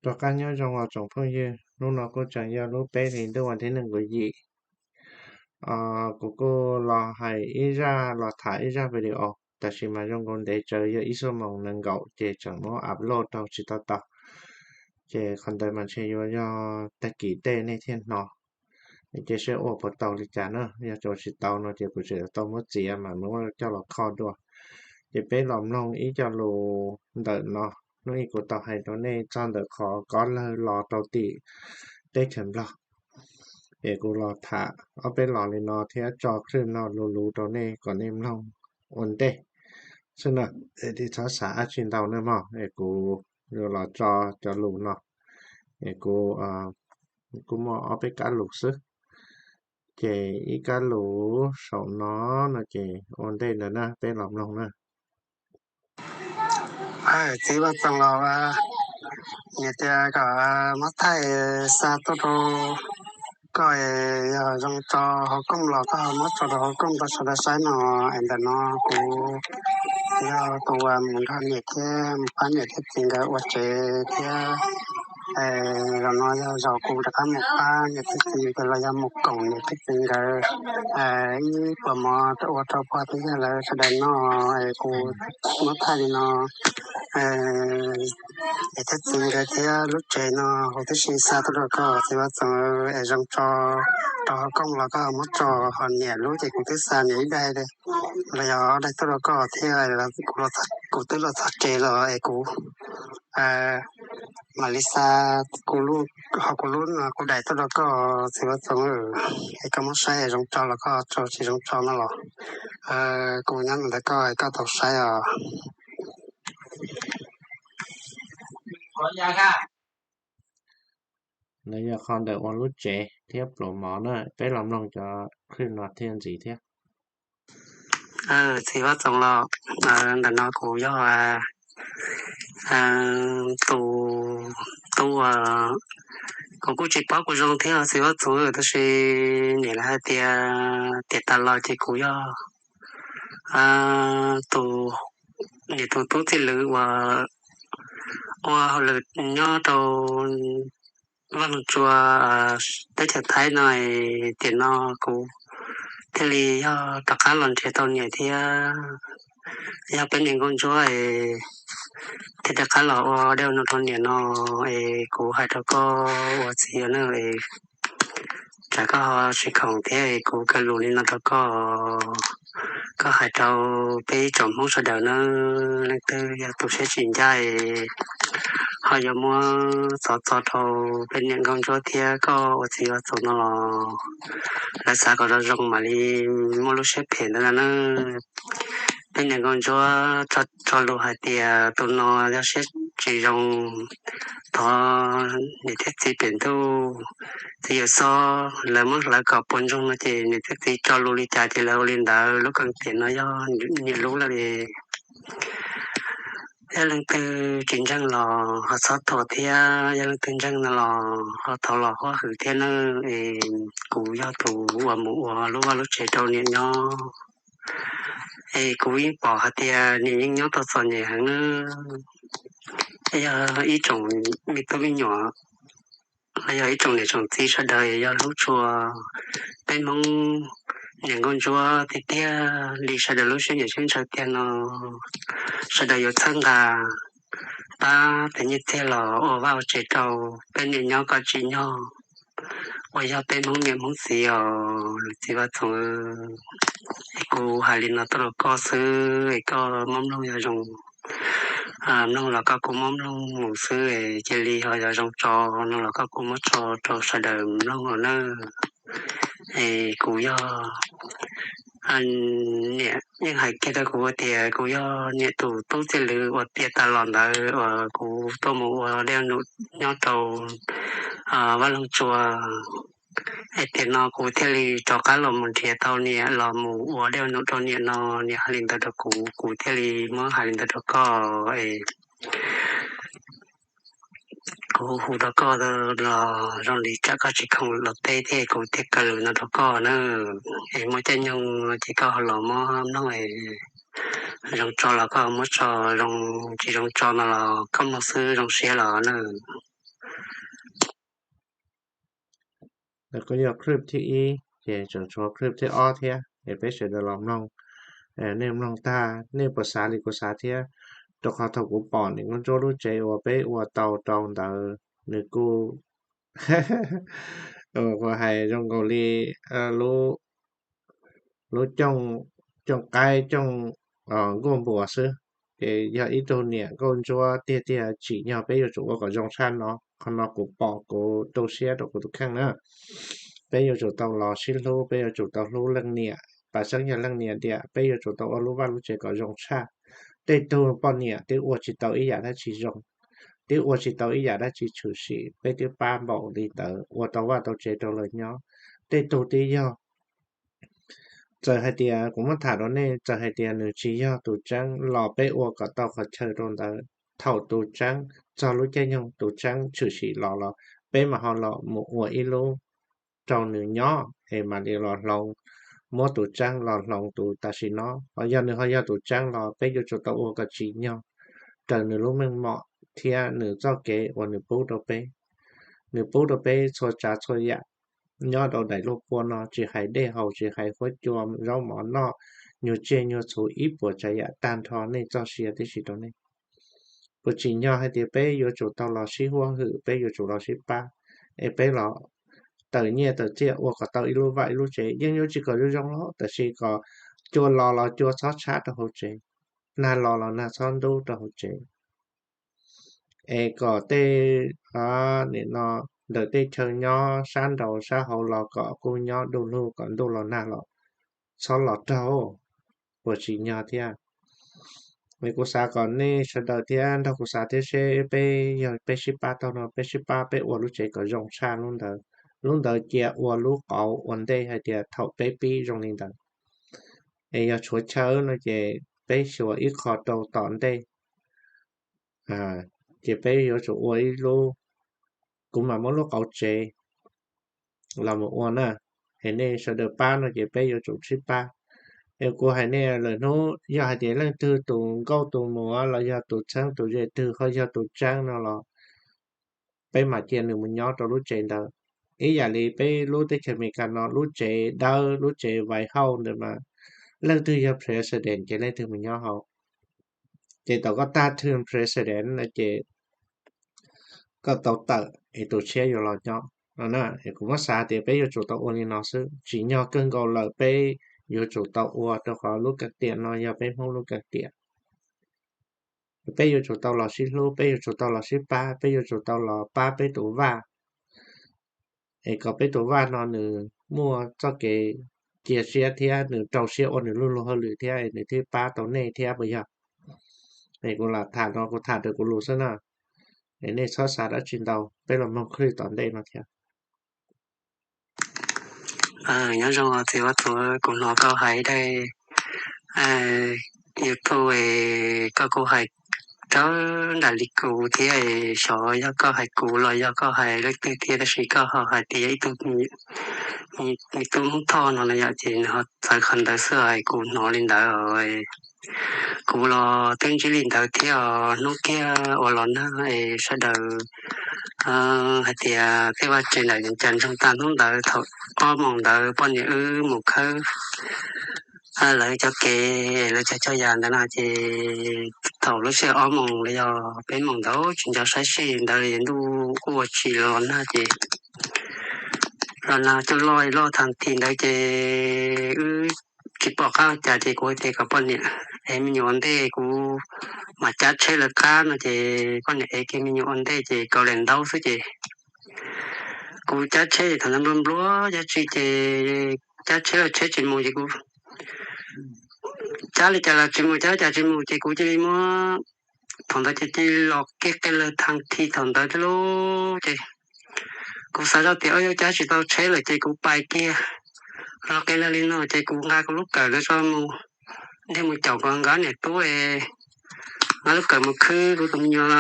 Rov qab nyob zoo os tsoom phooj ywg, hnub no kuj tseem yog lub peb hlis ntuj vas thib nees nkaum yim. Kuv kuj los hais ib zaj, los tham ib zaj video, tab sis mas zoo nkaus ntev tsawv, yog ib xuab moos nees nkaum ces tseem muab upload rau tsis tau tau. Ces qhov ntawd mas ntshe yuav yog tag kis tej nej thiaj hnov. Ces seb ua puas tau li cas na, yog ua tsis tau no ces kuv tseem tau muab txiav mas muab coj los kho dua. Ces peb los mloog ib co lus ntawm no, hnub ib kuv tau hais rau nej txog ntawm qhov kob lawg los rau tim teb chaws Nplog. Es kuv los tham ob peb los li no thiab tso clip no luv luv rau nej kom nej mloog ua ntej xwb na, es tsis txhob xav dab tsi ntau nawb mog. Es kuv yuav los tso cov lus no, es kuv kuj muaj ob peb kab lus xwb. Ces ib kab lus saum no no ces ua ntej ntawd na peb los mloog na. Txiv Vaj Txoos los, niam tias kom muab thaij xa tuaj rau koj, yog zoo tso hauv kooj los koj muab tso rau hauv kooj rau sawv daws saib no. Es ntawm no kuv yog tus mus nrog niam thiab mus pab niam thiab txiv nkawd ua tsev thiab. Zaum no yog zaum kuv rov qab mus pab niam thiab txiv nkawd los yog mus koom niam thiab txiv nkawd ib puas mov ua rau pog thiab yawg lawv sawv daws noj. Es kuv muab thaij li no, niam thiab txiv nkawd thiab lub tsev no kuv twb xa tuaj rau koj, txiv Vaj Txoos, es zoo tso rau hauv kooj los koj muab tso, ho niam lub ces kuv twb xa niam ib daim los yog ob daim tuaj rau koj thiab. Kuv twb los txog tsev los es kuv mam li xa kuv lub, ho kuv lub no kuv daim tuaj rau koj, txiv Vaj Txoos, es koj muab saib zoo tso los koj tso, tsis zoo tso no los kuv nyob ntawm koj, koj tau saib os. Lawv yog qhov ntawm ua lub tsev thiab pluas mov na, peb los mloog cov clip no thiaj ntxiv thiab. Txiv Vaj Txoos los, ntawm no kuv yog tus tub, kuv kuj tsis paub kuv zoo thiab txiv Vaj Txoos, tab sis niam lawv hais tias tiam tas los ces kuv yog tus, niam tus tub txij lwm uas ua hauj lwm nyob rau Vaj Loog Tsua, teb chaws Thaib no. Tiam no kuv thiaj li yog rov qab los nrhiav tau niam thiab yog peb niam Nkauj Ntsuab es thiaj rov qab los ua dej ua num rau niam no. Es kuv hais rau koj ua txiv na, tsam koj ho tsis khoom thiab kuv kaw lus li no rau koj. Koj hais rau peb tsoom Hmoob sawv daws na, leej twg yog tus siab tsis ncaj ho yuav muab txov txo rau peb niam Nkauj Ntsuab thiab koj ua txiv Vaj Txoos no los lawv xav kom zoo zoo mam li muaj lub siab phem ntawd na. Peb niam Nkauj Ntsuab tso lus hais tias tus no yog siab tsis zoo, thov niam thiab txiv pem ntuj, txiv yawm xob lawv muab hlawv kom puas ntsoog no ces niam thiab txiv tso lus li cas ces lawv ua li ntawd. Lub kawm tiam no yog niam lub lawm. Yog leej twg tsis ntseeg los ho txhob thuam thiab, yog leej twg ntseeg no los ho thov los huab hwm thiab nawb. Es kuv yog tus uas mus ua lub vaj lub tsev rau niam nyob, es kuv yeej pom hais tias niam yeej nyob tau txom nyem heev nawb. Yog ib tsoom me tub me nyuam los yog ib tsoom niam tsoom txiv sawv daws yog hlub tshua peb Hmoob niam Nkauj Ntsuab tiag tiag li, sawv daws lub siab nyiam siab ntshaw tiag no, sawv daws yuav txhawb nqa pab tes nyiaj txiag los ua vaj ua tsev rau peb niam nyob kom tsim nyog uas yog peb Hmoob niam Hmoob txiv os txiv Vaj Txoos. Es kuv hais li no tuaj rau koj xwb es koj muab mloog yog zoo, mloog los koj kuj muab mloog mus xwb es cia li ho yog zoo tso no los koj kuj muab tso rau sawv daws mloog os nawb. Es kuv yog, niam yeej hais kiag rau kuv tias kuv yog niam tus tub txij lwm uas tiam tas los ntawd uas kuv tuaj mus ua dej ua num nyob rau Vaj Loog Tsua. Es tiam no kuv thiaj li rov qab los mus nrhiav tau niam los mus ua dej ua num rau niam no, niam hais li ntawd rau kuv, kuv thiaj li muab hais li ntawd rau koj es kuv hu rau koj los zoo li tsam koj tsis khoom los teb thiab kuv thiaj kaw lus no rau koj na. Es muaj caij nyoog ces koj ho los muab mloog es zoo tso los koj muab tso, zoo tsis zoo tso no los koj mloog xwb zoo siab los nawb. Nws kuj yog clip thib ib ces tseem tshuav clip thib ob thiab es peb sawv daws los mloog. Nej mloog tag nej puas xav li kuv xav thiab? Rau qhov thaum kuv pom niam nkauj ntsuab lub tsev uas peb ua tau rau ntawd, nws kuj, kuv hais zoo nkaus li lub, lub cooj qaib cooj nkuaj npuas xwb. Ces yog ib tug niam nkauj ntsuab tiag tiag tsim nyog peb yuav tsum ua kom zoo tshaj no. Qhov no kuv pom kuv tu siab rau kuv tus kheej na. Peb yuav tsum tau los sib hlub, peb yuav tsum tau hlub leej niam, pam tseeb yog leej niam tiam peb yuav tsum tau ua lub vaj lub tsev kom zoo tshaj. Tej tug poj niam twb ua tsis tau ib yam dab tsi zoo, twb ua tsis tau ib yam dab tsi tshwm sim, peb twb pab npaum li ntawd ua tau vaj tau tsev rau lawv nyob. Tej tug twb yog, txawm hais tias kuv muab tham rau nej, txawm hais tias nws tsis yog tus tseeb los peb ua kom tau qhov chaw rau ntawd. Thaum tus tseeb txog lub caij nyoog tus tseeb tshwm sim los los peb mam ho los mus ua ib lub rau nws nyob es mam li los hloov, muab tus tseeb los hloov tus tam sim no. Ho yog nws ho yog tus tseeb los peb yuav tsum tau ua kom tsim nyog raws nws lub meej mom thiab nws txoj kev uas nws pub rau peb. Nws pub rau peb txhua tsav txhua yam nyob rau daim luj puab no, tsis hais dej haus, tsis hais huab cua, zaub mov noj, nyuag tsiaj nyuag txhu ib puas tsav yam tag nrho nej txoj sia tib si rau nej. Kuv tsim nyog hais tias peb yuav tsum tau los sib huab hwm, peb yuav tsum los sib pab, es peb los tawm nyiaj tawm txiaj ua kom tau ib lub vaj ib lub tsev. Yeej yuav tsis kom zoo zoo los tab sis kom cua los los cua txhob tshab rau hauv tsev, nag los los nag txhob ntub rau hauv tsev. Es kom tej, nim no, ntawm tej chaw nyob sab nraud sab hauv los kom kuj nyob du lug, kom ntuj los nag los txhob los raug, puas tsim nyog thiab? Es kuv xav kom nej sawv daws thiab nrog kuv xav thiab seb peb yog peb sib pab tau no, peb sib pab peb ua lub tsev kom zoo tshaj lub ntawd. Lub ntawd cia ua lub qauv ua ntej hais tias thaum peb pib zoo li ntawd. Es yog tshuav chaw no ces peb xyuas ib qho rau tom ntej, ces peb yuav tsum ua ib lub, kuv mam muab lub qauv tsev los mus ua na. Es nej sawv daws pab no ces peb yuav tsum sib pab. Es kuv hais nej lawm hnub yog hais tias leej twg tus nkauj tus muam los yog tus txheeb tus ze twg ho yog tus tseeb no los peb mam cia nws mus nyob rau lub tsev ntawd. Ib yam li peb lub teb chaws Amelikas no lub tsev dawb lub tsev White House ntawd mas leej twg yog president ces leej twg mus nyob hauv. Ces thaum koj tag term president no ces koj tau tawm es tus tshiab yuav los nyob no na. Es kuv muab xav tias peb yuav tsum tau ua li no xwb, tsim nyog kawg nkaus lawm peb yuav tsum tau ua rau qhov lub kas tiam no yog peb Hmoob lub kas tiam. Peb yuav tsum tau los sib hlub, peb yuav tsum tau los sib pab, peb yuav tsum tau los pab peb tus vaj, es kom peb tus vaj no nws muaj txoj kev cia siab thiab nws rau siab ua nws lub luag hauj lwm thiab es nws thiaj pab tau nej thiab puas yog? Es kuv lam tham no kuv tham raws kuv lus xwb na. Es nej txhob xav dab tsi ntau, peb los mloog clip tom ntej no thiab. Nyob zoo txiv Vaj Tuam, kuv hnov koj hais daim YouTube, koj kuj hais raws nraim li kuv thiab, xyov yog koj hais kuv los yog koj hais leej twg thiab, tab sis koj ho hais tias ib tug, me tub Hmoob Thoj no na yom, ces nws ho txawv qhov ntawd xwb es kuv hnov li ntawd. Kuv los twb ntsib li ntawd thiab os, hnub kiag uas los nag es sawv daws hais tias tej vaj tsev ntawd cas ntsoog tag hnub ntawd thaum ob moos ntawd poj niam wb mus khawb lawv cov kev, lawv cov txhua yam ntawd no ces thaum lub sij hawm ob moos los yog peb moos ntawd tsis nco saib sij ntawd ntuj kuj ua tsis los nag ces los nag cuj loj loj tag nrho ntawd ces wb tsis pom qab ua cas ces kuv hais tias kom poj niam ev me nyuam ua ntej, kuv mam cab tsheb lawv qab no ces poj niam ev kiag me nyuam ua ntej ces kaus lam ntaub xwb ces kuv cab tsheb ces thaum ntawd nplua nplua dab tsi ces cab tsheb los tsheb tsis mus ces kuv cab li cas los tsis mus, cab li cas tsis mus ces kuv cia li muab, thaum ntawd ces cia li los kiag qe lawg tag nrho thaum ntawd thiab lauj ces kuv xav zoj tias o yog cab tsis tau tsheb lawm ces kuv pais kiag los qe lawg li no ces kuv nqa kuv lub kawm ntawd tso mus, thiaj mus caum kuv nkawd niam tub, nqa lub kawm mus khwb kuv tus me nyuam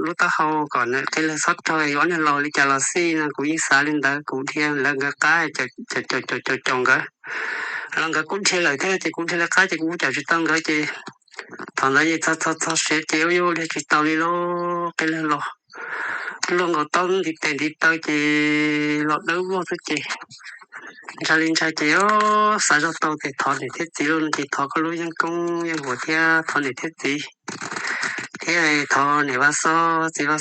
lub taub hau kom qe lawg txhob raug, ob niag laus li cas los xij no, kuv yeej xav li ntawd, kuv dhia lawv nkawd qab, caum caum caum nkawd los nkawd kuj dhia lawm thiab ces kuv dhia lawv qab ces kuv kuj caum tsis tau nkawd ces thaum ntawd ces txog txog txog siav ces ua yuj dhia tsis tau li lauj, qe lawg los luaj nkaus taub ntiv tes ntiv taw ces los dawb vog xwb ces ntshai li ntshai ces xav zog tau ces thov niam thiab txiv lawm no ces thov koj lub yeeb koob yeej npuas thiab thov niam thiab txiv thiab thov niam Vaj Xoj txiv Vaj